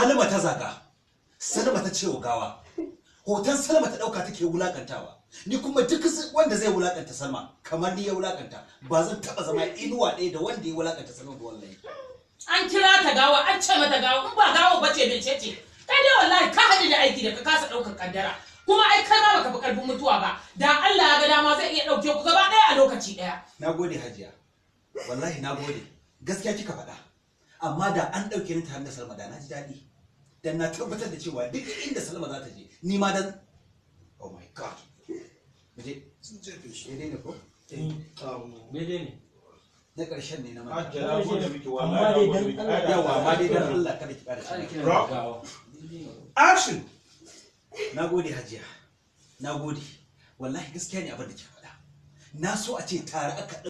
Salma ta zaga, Salma ta ce wa gawa, hoton Salma ta ɗauka take wulakantawa. Ni kuma duk wanda zai wulakanta Salma kamar ni ya wulakanta. Ba zan taɓa zama inuwa ɗaya da wanda ya wulakanta Salma ba, wallahi. An kira ta gawa, an ce mata gawa, in ba gawa bace mece ce? Kai dai wallahi ka haɗu da aiki da ka kasa ɗaukar kaddara. Kuma ai kai ma baka fi karfin mutuwa ba. Da Allah ya ga dama zai iya ɗauke ku gaba ɗaya a lokaci ɗaya. Na gode, Hajiya, wallahi na gode. Gaskiya kika faɗa, amma da an ɗauke ni tare da Salma da na ji daɗi, dan na tabbatar da cewa duk inda Salma za ta je ni ma dan, oh my God, mu je. Sun jefe shi. Daidai ne ko? Daidai ne. Na ƙarshen ne na manta. Hajiya, na gode miki. Amma Wallahi na dai gode dan miki. Allah- Ai, da- Yawa, amma dai dan Allah kada ki ƙara Ana shi. kiran Rock. da gawa. Action! Na gode, Hajiya, na gode. Wallahi gaskiya ne abin da kika faɗa. Na so a ce tare aka